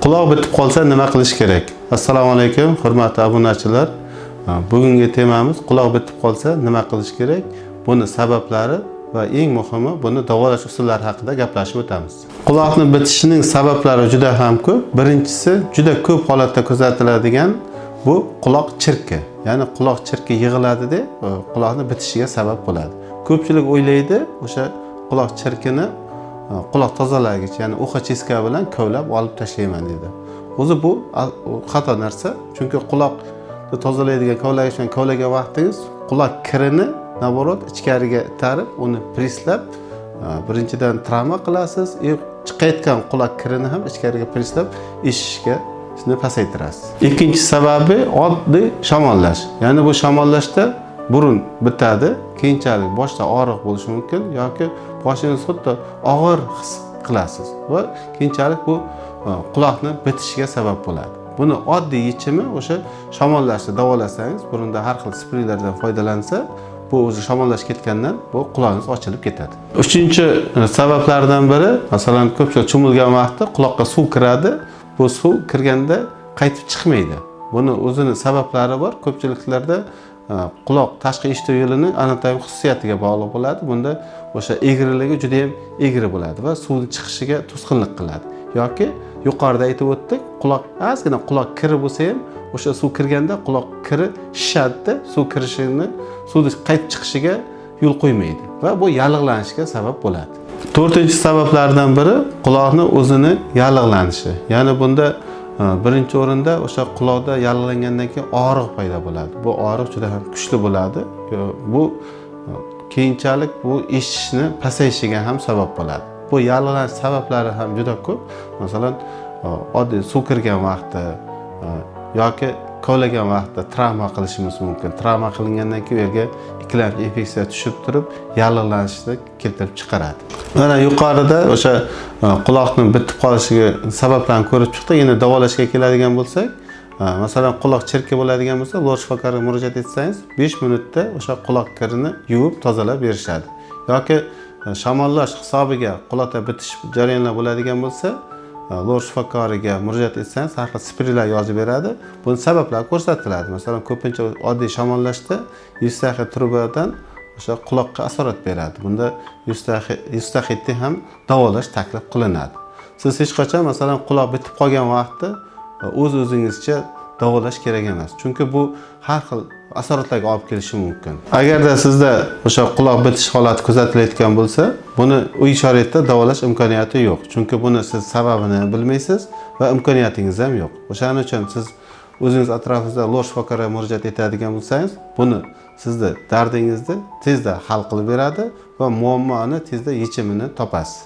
Quloq bitib qolsa nima qilish kerak? Assalomu alaykum, hurmatli obunachilar. Bugungi temamiz: quloq bitib qolsa nima qilish kerak? Buni sabablari va eng muhimi, buni davolash usullari haqida gaplashib o'tamiz. Quloqni bitishining sabablari juda ham ko'p. Birinchisi, juda ko'p holatda kuzatiladigan bu quloq chirki. Ya'ni quloq chirki yig'iladida, quloqni bitishiga sabab bo'ladi. Ko'pchilik o'ylaydi, o'sha quloq chirkini quloq tozalagich, ya'ni ухочистка bilan kovlab olib tashlayman deydi. O'zi bu xato narsa, chunki quloqni tozalaydigan kovlagich bilan kovlagan vaqtingiz quloq kirini, наоборот, ichkariga itarib, uni presslab, birinchidan travma qilasiz и chiqayotgan quloq kirini ham ichkariga presslab, eshitishga shuni pasaytirasiz. Ikkinchi sababi oddiy shamollash. Ya'ni bu shamollashda burun bitadi, keyinchalik boshda og'riq bo'lishi mumkin yoki boshingiz xuddi og'ir his qilasiz va keyinchalik bu quloqni bitishiga sabab bo'ladi. Buni oddiy yechimi o'sha shamollashni davolasangiz, burunda har xil spreylardan foydalansa, bu o'zi shamollash ketgandan bu qulog'ingiz ochilib ketadi. Uchinchi sabablardan biri, masalan, ko'pchilik cho'milgan vaqtda quloqqa suv kiradi. Bu suv kirganda qaytib chiqmaydi. Buni o'zini sabablari bor. Ko'pchiliklarda quloq tashqi eshituv yo'lini anatomik xususiyatiga bog'liq bo'ladi. Bunda o'sha egriligi juda yam egri bo'ladi va suvni chiqishiga to'sqinlik qiladi. Yoki yuqorida aytib o'tdik, quloq ozgina quloq kiri bo'lsa ham, o'sha suv kirganda quloq kiri shishadida, suv kirishini, suvni qaytib chiqishiga yo'l qo'ymaydi va bu yallig'lanishga sabab bo'ladi. To'rtinchi sabablardan biri quloqni o'zini yallig'lanishi. Ya'ni bunda birinchi o'rinda o'sha quloqda yallig'langandan keyin og'riq paydo bo'ladi. Bu og'riq juda ham kuchli bo'ladi. Bu keyinchalik bu eshitishni pasayishiga ham sabab bo'ladi. Bu yallig'lanish sabablari ham juda ko'p. Masalan, oddiy suv kirgan vaqtda yoki kovlagan vaqtda travma qilishimiz mumkin. Travma qilingandan keyin u yerga ikkilamchi infeksiya tushib turib, yallig'lanishni keltirib chiqaradi. Mana yuqorida o'sha quloqni bitib qolishiga sabablarni ko'rib chiqdik. Endi davolashga keladigan bo'lsak, masalan, quloq chirki bo'ladigan bo'lsa, lor shifokoriga murojaat etsangiz, 5 minutda o'sha quloq kirini yuvib, tozalab berishadi. Yoki shamollash hisobiga quloqda bitish jarayonlar bo'ladigan bo'lsa, lor shifokoriga murojaat etsangiz, har xil spreylar yozib beradi. Buni sabablari ko'rsatiladi. Masalan, ko'pincha oddiy shamollashda Yevstaxiy trubadan o'sha quloqqa asorat beradi. Bunda Yevstaxiyni ham davolash taklif qilinadi. Siz hech qachon, masalan, quloq bitib qolgan vaqtda o'z o'zingizcha davolash kerak emas, chunki bu har xil asoratlarga olib kelishi mumkin. Agarda sizda o'sha quloq bitish holati kuzatilayotgan bo'lsa, buni uy sharoitida davolash imkoniyati yo'q, chunki buni siz sababini bilmaysiz va imkoniyatingiz ham yo'q. O'shaning uchun siz o'zingiz atrofingizda lor shifokoriga murojaat etadigan bo'lsangiz, buni sizni dardingizni tezda hal qilib beradi va muammoni tezda yechimini topasiz.